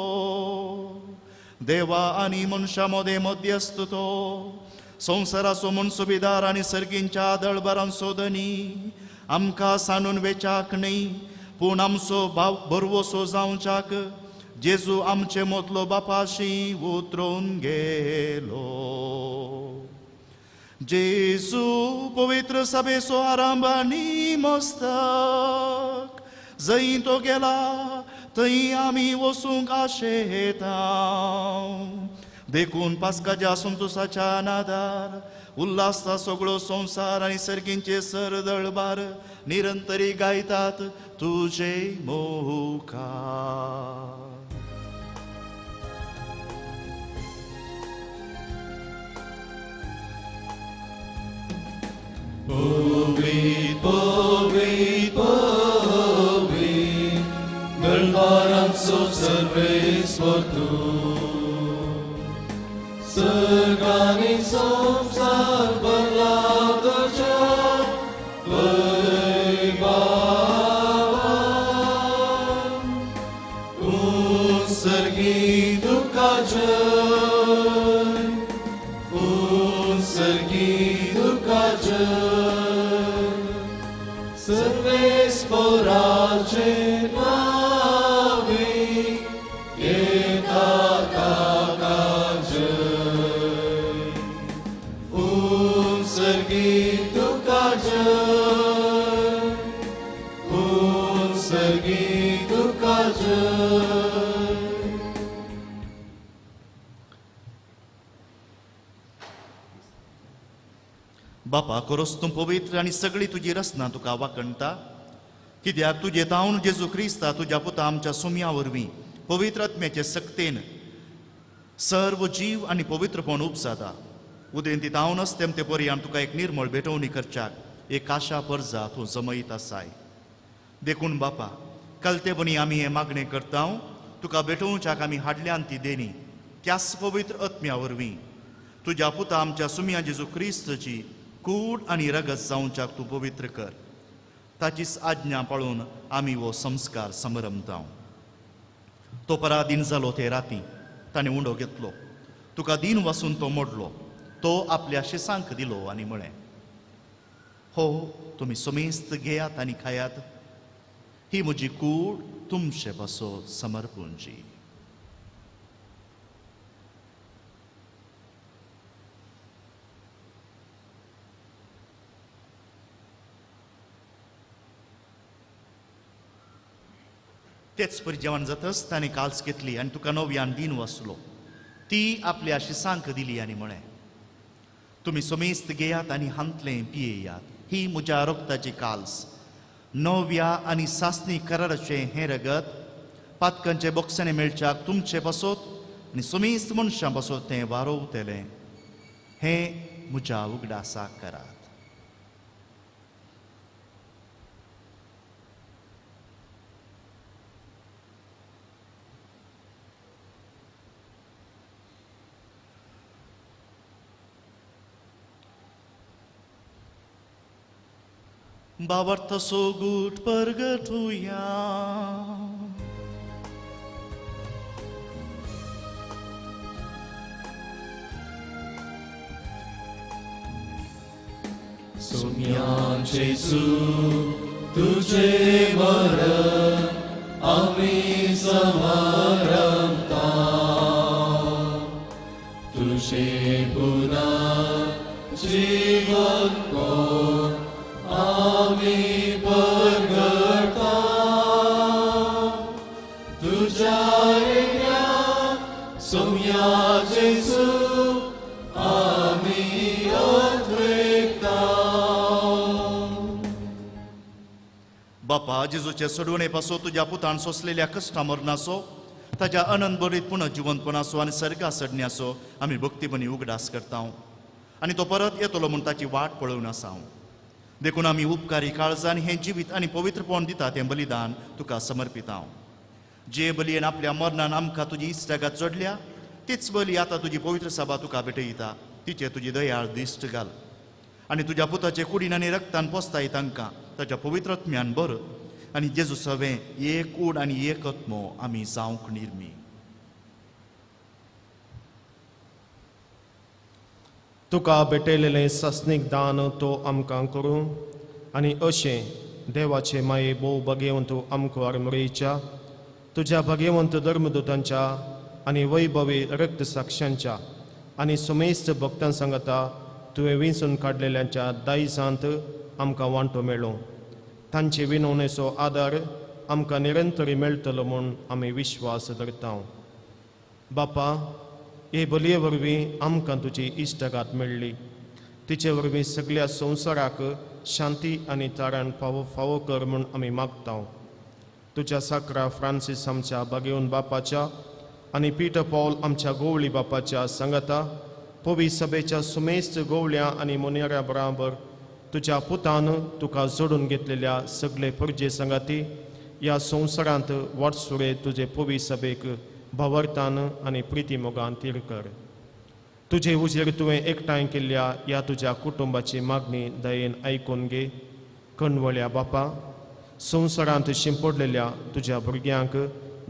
देवा आनी मनशां मदें मध्यस्थ तो संवसाराचो मनसुबीदार आनी सर्गींच्या दळबारांचो धनी आमकां सांडून वेच्याक न्हय पूण आमचो भाव भरवसो जावच्याक जेजू आमचे मोतलो बापाशी उतरून गेलो. जेजू पवित्र सभेचो आरंभ आनी मस्तक जंय तो गेला थंय आमी वचूंक आशेता. देखून पास्काच्या संतोसाच्या नादार उल्हासता सगळो संवसार आनी सर्गींचे सर दळबार निरंतरी गायतात तुजे मुखार. पवित्र पवित्र पवित्र दरबारांचो सर्वेस्पर तूं सर्ग आनी संवसार भरला तुज्या वैभवान. तूं सर्गी तुका जय, तूं सर्गी तुका जय, सर्वेस्पराचे नांवी येता ताका जय. तूं सर्गी तुका जय, तूं सर्गी तुका जय. बापा, खरोच तूं पवित्र आनी सगळी तुजी रचना तुका वाखणटा. कित्याक तुजे तावन जेजू क्रिस्ता तुज्या पुता आमच्या सुमया वरवीं पवित्र आत्म्याचे सक्तेन सर्व जीव आनी पवित्रपण उपजाता. उदेंती तावनच तेमते पर्यान तुका एक निर्मळ भेटवणी करच्याक एक आशा परजा तूं जमयत आसाय. देखून बापा कलतेपणी आमी हें मागणें करता, तुका भेटोवच्याक आमी हाडल्यान ती देणी त्याच पवित्र आत्म्या वरवीं तुज्या पुता आमच्या सुमया जेजू क्रिस्तची कूड आनी रगत जावच्याक तूं पवित्र कर. ताचीच आज्ञा पाळून आमी हो संस्कार समरमता. तो पराधीन जालो ते राती ताणें उंडो घेतलो, तुका दीन वासून तो मोडलो, तो आपल्या शिसांक दिलो आनी म्हळें, हो तुमी समेस्त घेयात आनी खायात, ही म्हजी कूड तुमचे पासत समर्पूंची. तेच परी जेवण जातच ताणें काल्स घेतली आनी तुका नव्यान दीन वाचलो, ती आपल्या शिसांक दिली आनी म्हळें, तुमी समेस्त घेयात आनी हांतलें पियेयात, ही म्हज्या रक्ताची काल्स, नव्या आनी सासणी कराराचें हें रगत पातकांचे बोक्सांनी मेळच्याक तुमचे पासत आनी समेस्त मनशां पासत तें वारोवतलें. हें म्हज्या उगडासाक करात. बाबर्थ सोगूट परगटुया. सोम्या जेजू तुझे मरण आम्ही समारंभता, तुझे पुन्हा जीवन आम्ही परगटा, तुझ्या येण्या सोम्या जेजू आम्ही अद्वैता. बापा जेजूचे सोडवणे पासो तुज्या पुतान सोंसलेल्या कश्टा मरणाचो, ताज्या अनंत बरीत पुनः जिवंतपणाचो आनी सर्गा सडण्याचो आमी भक्तीपणी उगडास करता आनी तो परत येतलो म्हूण ताची वाट पळोवन आसा. देखून आमी उपकारी काळजान हें जिवीत आनी पवित्रपण दिता तें बलिदान तुका समर्पिता. जे बलयेन आपल्या मरणान आमकां तुजी इश्टागत जोडल्या तीच बली आतां तुजी पवित्र सभा तुका भेटयता, तिचे तुजी दयाळ दिश्ट घाल आनी तुज्या पुताचे कुडीन आनी रक्तान पोसताय तांकां ताच्या पवित्र आत्म्यान बर आनी जेजू सवें एक कूड आनी एक आत्मो आमी जावंक निर्मी. तुका भेटयलेलें सासणीक दान तो आमकां करूं आनी अशें देवाचे माये भोव भाग्यवंत आमकां आरमरेच्या तुज्या भाग्यवंत धर्मदूतांच्या आनी वैभवी रक्त साक्षांच्या आनी सुमेस्त भक्तां सांगता तुवें विंचून काडलेल्यांच्या दायजांत आमकां वांटो मेळो. तांचे विनवणेचो आदार आमकां निरंतर मेळटलो म्हूण आमी विश्वास धरता. बापा, हे बलये वरवीं आमकां तुजी इश्टागात मेळ्ळी, तिचे वरवीं सगळ्या संवसाराक शांती आनी तारण फावो फावो कर म्हूण आमी मागता. तुज्या साकरा फ्रांसीस आमच्या बागेवन बापाच्या आनी पीटर पॉल आमच्या गोवळी बापाच्या सांगाता पवी सभेच्या सुमेस्त गोवळ्या आनी मोनेऱ्या बराबर तुज्या पुतान तुका जोडून घेतलेल्या सगळे परजे सांगाती ह्या संवसारांत वाटसुरे तुजे पवी सभेक भावार्थान आनी प्रिती मोगान तीर कर. तुजे उजेर तुवें एकठांय केल्ल्या ह्या तुज्या कुटुंबाची मागणी दयेन आयकून घे. कणवळ्या बापा, संवसारांत शिंपडलेल्या तुज्या भुरग्यांक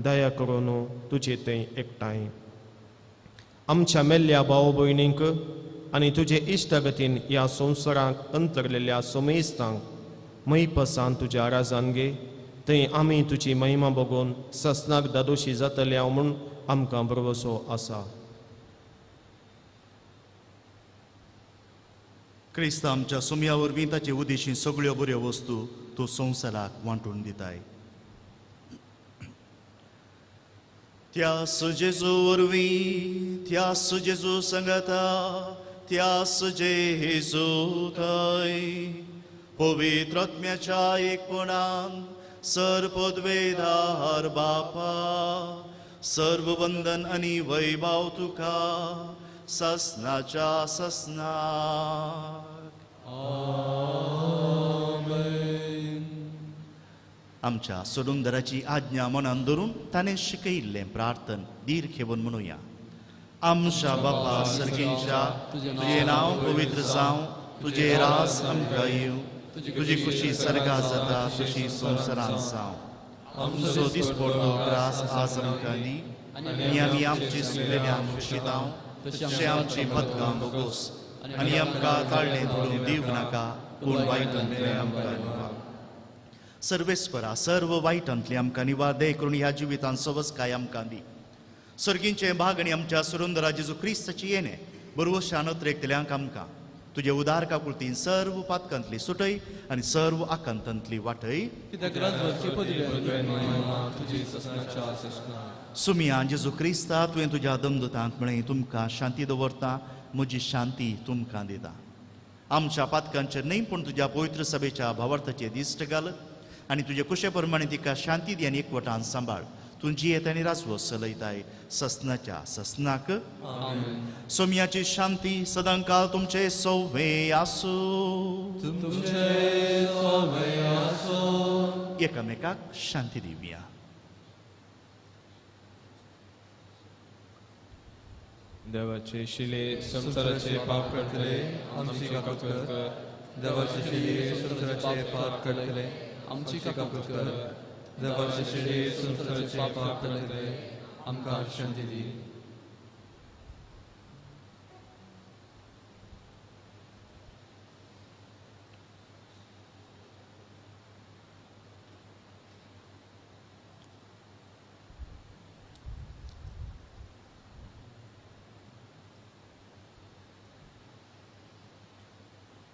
दया करून तुजे थंय एकठांय आमच्या मेल्ल्या भाव भयणींक आनी तुजे इश्टागतीन ह्या संवसारांक अंतरलेल्या समेस्तांक मैपसान तुज्या राजान घे. थंय आमी तुजी महिमा बगून ससनाक दादोशी जातले म्हूण आमकां भरवसो आसा. क्रिस्त आमच्या सुमया वरवीं ताचे उदेशी सगळ्यो बऱ्यो वस्तू तूं संवसाराक वांटून दिताय. त्या जेजू वरवीं, त्या जेजू संगता, त्या जेजू थंय पवित्र आत्म्याच्या एकपणान सर पदवेदार बापा सर्व वंदन आनी वैभाव तुका ससनाच्या ससनाक. आमेन. आमच्या सोडुंदराची आज्ञा मनान धरून ताणें शिकयिल्लें प्रार्थन धीर घेवन म्हणुया. आमच्या बापा सर्गींच्या, तुजें नांव पवित्र जावं, तुजें राज आमकां येवं, तुजी खुशी सर्गा जाता तशी संवसारांत जावं. आमचो दिसपडतो ग्रास आज आमकां दी आनी आमी आमची सुकलेल्या मुक्षितांव तशें आमची पदकां बोगोस आनी आमकां ताळणें पडूंक दिवंक नाका, पूण वायटांतलें आमकां निवार. सर्वेस्परा सर्व वायटांतलें आमकां निवार दे करून ह्या जिवितांत सवसकाय आमकां दी. सर्गींचें भाग आनी आमच्या सुरुंदरा जेजू क्रिस्ताची येणें बरवशान अत्रेकतल्यांक आमकां तुजे उदार काकुळतीन सर्व पातकांतली सुटय आनी सर्व आकांतांतली वाटय. सुमिया जेजू क्रिस्ता, तुवें तुज्या दमदूतांक म्हळें तुमकां शांती दवरता, म्हजी शांती तुमकां दिता. आमच्या पातकांचेर न्हय पूण तुज्या पवित्र सभेच्या भावार्थाचेर दिश्ट घाल आनी तुजे कुशे प्रमाणे तिका शांती दी आनी एकवटान सांबाळ. तूं जियेत आनी राजवस चलयताय ससनाच्या ससनाक. सोम्याची शांती सदांकाळ तुमचे सौवे आसूं. एकामेकाक शांती दिवया. देवाचे शिले संवसाराचे पाप करतले आमची काकूत कर. देवाचे शिले संवसाराचे पाप करतले आमची काकूत कर. देवाचे शिले संवसाराचे पाप करतले आमकां शांती दी.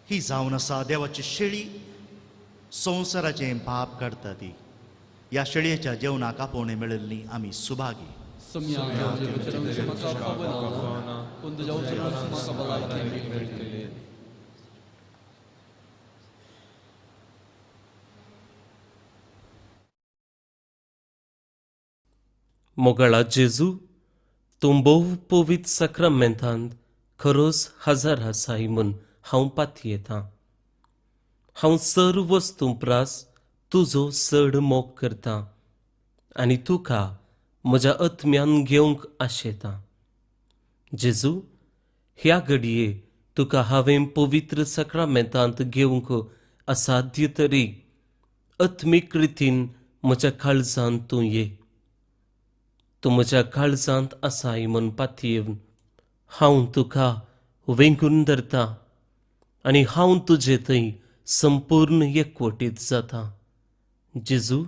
ही जावन आसा देवाची शेळी संवसाराचें पाप काडटा ती. ह्या शेळयेच्या जेवणाक आपोवणें मेळिल्ली आमी सुभागी. मोगाळा जेजू, तूं भोव पवित्र साक्रामेंतांत खरोच हजर आसाय म्हूण हांव पातयेतां. हांव सर्व वस्तूं प्रास तुजो चड मोग करतां आनी तुका म्हज्या आत्म्यान घेवंक आशेतां. जेजू, ह्या घडये तुका हांवें पवित्र साक्रामेंतांत घेवंक असाध्य तरी आत्मीक रितीन म्हज्या काळजांत तूं ये. तूं म्हज्या काळजांत आसाय म्हूण पातयेवन हांव तुका वेंगून धरतां आनी हांव तुजे थंय संपूर्ण एकवटीत जाता. जेजू,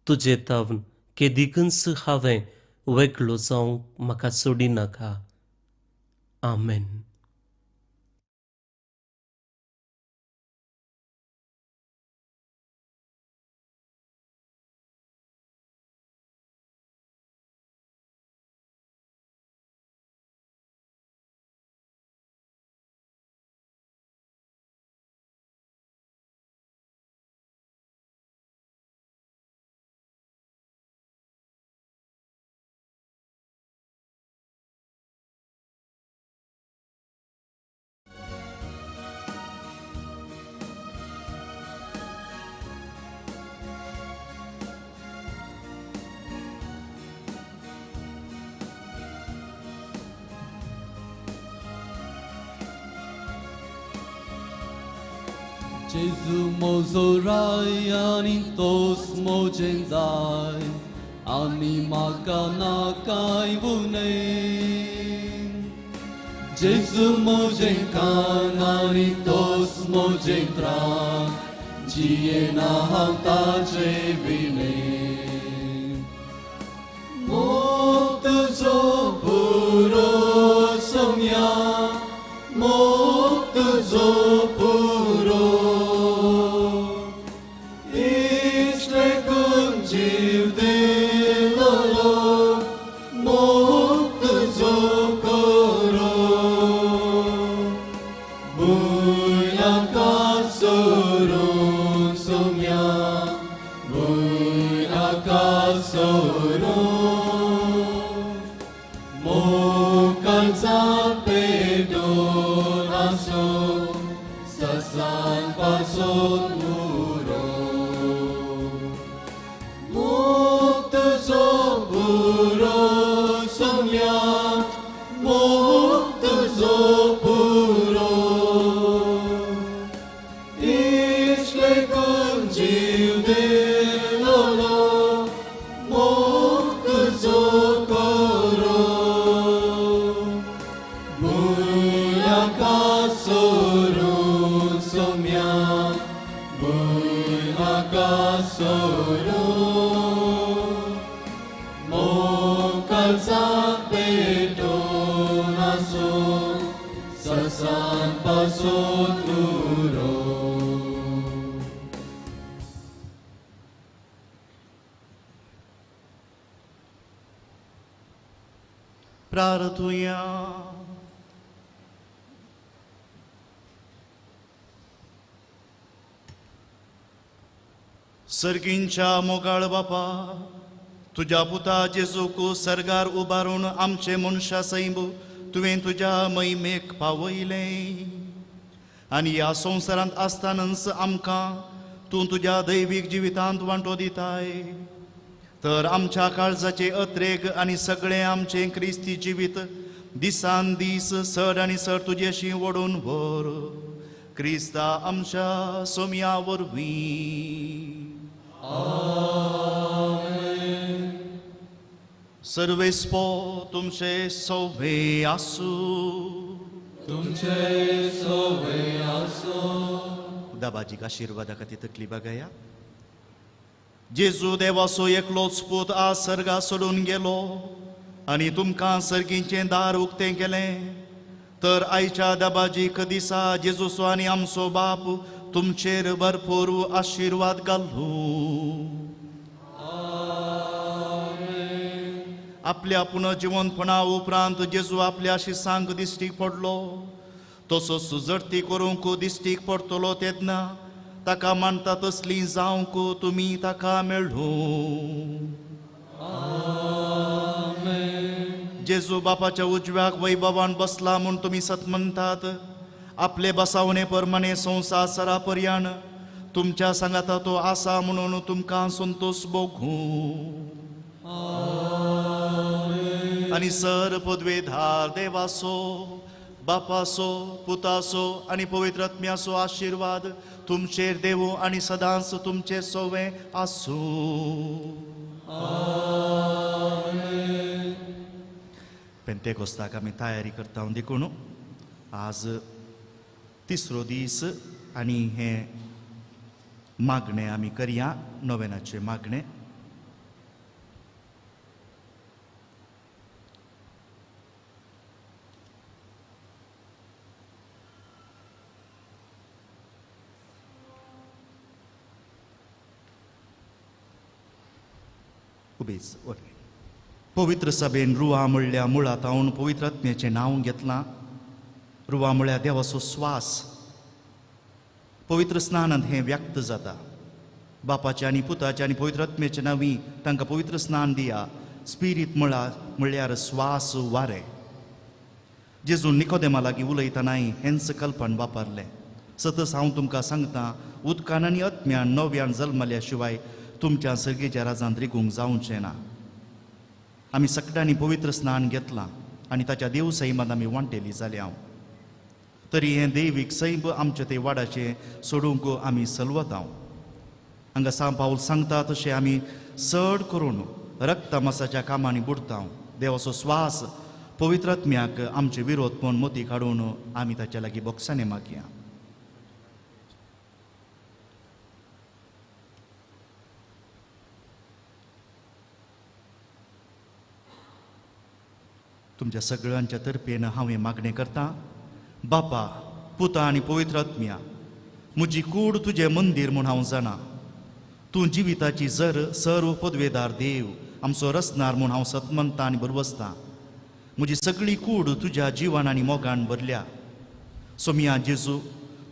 तुजे तावन केदिकूच हांवें वेगळो जावंक म्हाका सोडिनाका. आमेन. Gesù mozorai ani tos mojendai ani makanakai vune. Gesù mojenkan ani tos mojentra jiena hamta vine. Moktuzo puro somya, moktuzo puro. Buyaka sorun somya, Saumya मोग तुजो पुरो इश्लेकून जीव दिलोलो मोग तुजो करो भुंयाका सोरून सोम्या भुंयाका सोरून मोकालचा पेटोन आसूं ससान पासून उरो. प्रार्थुया. सर्गींच्या मोगाळ बापा, तुज्या पुता जेजूक सर्गार उबारून आमचे मनशा सैंब तुवें तुज्या महिमेक पावयलें आनी ह्या संवसारांत आसतनाच आमकां तूं तुज्या दैवीक जिवितांत वांटो दिताय. तर आमच्या काळजाचे अत्रेग आनी सगळें आमचें क्रिस्ती जिवीत दिसान दीस चड आनी चड तुजेशी ओडून व्हर क्रिस्ता आमच्या सोम्या वरवीं. सर्वेस्पो तुमचे सोवे आसूं. तुमचे सोवे आसूं. दाबाजीक आशिर्वादा खातीर तकली बागाया. जेजू देवाचो एकलोच पूत आज सर्गा सोडून गेलो आनी तुमकां सर्गीचें दार उक्तें केलें. तर आयच्या दाबाजीक दिसा जेजूचो आनी आमचो बाप तुमचेर भरपूर आशिर्वाद घालूं. आपल्या पुनर्जिवनपणा उपरांत जेजू आपल्या शिसांक दिश्टीक पडलो. तसो सुजर्ती करूंक दिश्टीक पडटलो तेन्ना ताका मानता तसली जावंक तुमी ताका मेळूं. जेजू बापाच्या उजव्याक वैभवान बसला म्हूण तुमी सत म्हणटात. आपले बसावणे प्रमाणे संवसार सरा पर्यान तुमच्या सांगाता तो आसा म्हणून तुमकां संतोश भोगूं. आनी सर पदवेधार देवासो बापासो पुतासो आनी पवित्र आत्म्याचो आशिर्वाद तुमचेर देवो आनी सदांच तुमचे सोवे आसूं. पेंतेकोस्ताक आमी तयारी करता देखून आज तिसरो दीस आनी हें मागणें आमी करया, नोवेनाचें मागणें. उबेच ओरे पवित्र सभेन रुवा म्हणल्या मुळां तावन पवित्र आत्म्याचें नांव घेतलां. रुवा म्हळ्यार देवाचो स्वास. पवित्र स्नानांत हें व्यक्त जाता. बापाच्या आनी पुताच्या आनी पवित्र आत्म्याच्या नांवी तांकां पवित्र स्नान दिया. स्पिरीत म्हळ्यार स्वास वारें. जेजून निकोदेमा लागीं उलयतनाय हेंच कल्पन वापरलें. सतच हांव तुमकां सांगता, उदकान आनी आत्म्यान नव्यान जल्मल्या शिवाय तुमच्या सर्गेच्या राजांत रिगूंक जावचें ना. आमी सगळ्यांनी पवित्र स्नान घेतलां आनी ताच्या देव सैमांत आमी वांटेली जाल्या. तरी हें दैवीक सैम आमच्या ते वाडाचें सोडूंक आमी सलवतां. हांगा सांव पावल सांगता तशें आमी चड करून रक्तमासाच्या कामांनी बुडता. देवाचो स्वास पवित्र आत्म्याक आमचे विरोधपण मोती काडून आमी ताच्या लागीं बोक्सांनी मागया. तुमच्या सगळ्यांच्या तर्फेन हांव हें मागणें करता. बापा, पुता आनी पवित्र आत्म्या, म्हजी कूड तुजें मंदीर म्हूण हांव जाणा. तूं जिविताची जर सर्व पदवेदार देव आमचो रचणार म्हूण हांव सतमनता आनी बरवसता. म्हजी सगळी कूड तुज्या जिवान आनी मोगान भरल्या. सोमिया जेजू,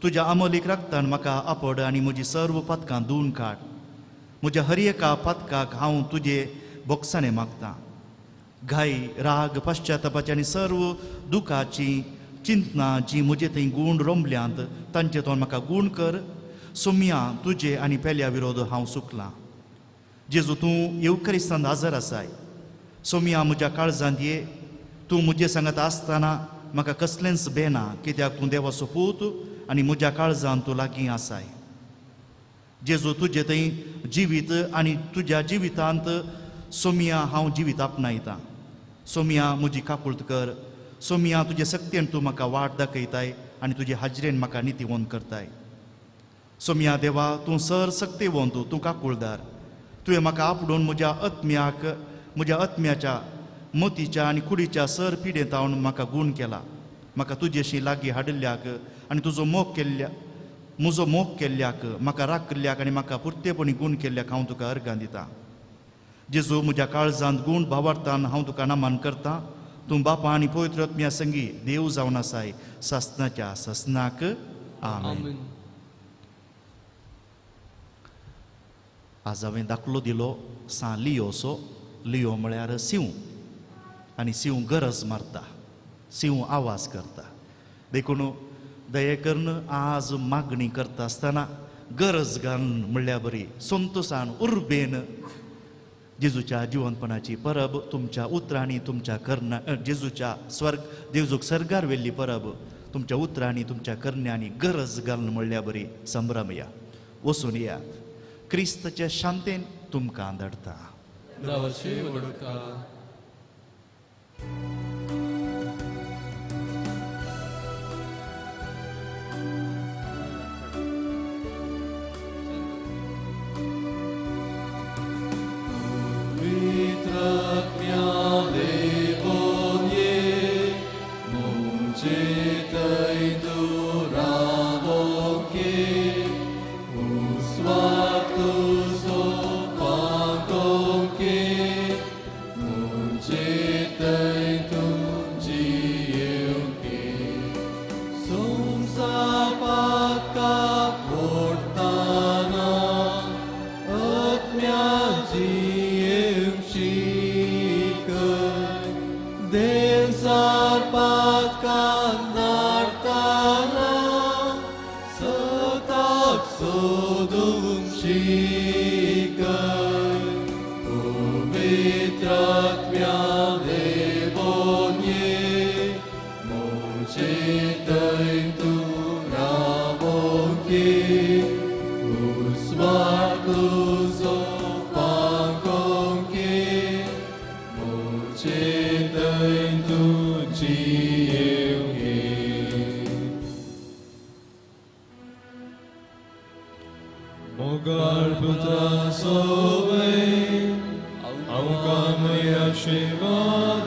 तुज्या अमोलीक रक्तान म्हाका आपड आनी म्हजी सर्व पातकां धुवन काड. म्हज्या हर एका पातकाक हांव तुजे बोक्साणे मागता. घाई, राग, पश्चातापाची आनी सर्व दुखाची चिंतना जी म्हजे थंय गूण रोमल्यांत तांचे तो म्हाका गूण कर. सोम्या, तुजे आनी पेल्या विरोध हांव सुकलां. जेजू, तूं येवकरिस्तांत हजर आसाय. सोम्या, म्हज्या काळजांत ये. तूं म्हजे सांगात आसतना म्हाका कसलेंच बेना, कित्याक तूं देवाचो पूत आनी म्हज्या काळजान तूं लागीं आसाय. जेजू तुजे थंय जिवीत आनी तुज्या जिवितांत सोमिया हांव जिवीत आपणायतां. सोमिया म्हजी काकुळट कर. सोमिया तुजे सक्तेन तूं म्हाका वाट दाखयताय आनी तुजे हाजरेन म्हाका नितीवंत करताय. सोमिया देवा, तूं सर सक्तेवंत, तूं काकुळदार. तुवें म्हाका आपडून म्हज्या आत्म्याक, म्हज्या आत्म्याच्या मतीच्या आनी कुडीच्या सर पिडेंत हांव म्हाका गूण केला. म्हाका तुजेशी लागीं हाडिल्ल्याक आनी तुजो मोग केल्ल्या म्हजो मोग केल्ल्याक, म्हाका राखिल्ल्याक आनी म्हाका पुरतेपणी गूण केल्ल्याक हांव तुका अर्गां दितां. जेजू म्हज्या काळजांत गूण भावार्थान हांव तुका नमन करतां. तूं बापा आनी पवित्र आत्म्या संगी देव जावन आसाय सासनाच्या सासनाक. आमेन. आज हांवें दाखलो दिलो सां लियोचो. लियो म्हळ्यार सिंव, आनी सिंव गरज मारता, सिंव आवाज करता. देखून दये करून आज मागणी करता आसतना गरज घालून म्हणल्यार बरी संतोसान उर्बेन जेजूच्या जिवनपणाची परब तुमच्या उतरांनी तुमच्या करण्या जेजूच्या स्वर्ग जेजूक सर्गार व्हेल्ली परब तुमच्या उतरांनी तुमच्या करण्यांनी गरज घालून म्हणल्यार बरी संभ्रमया. वचून या क्रिस्ताच्या शांतेन तुमकां धाडटा. Mogal putra sove, aunca măi așeva.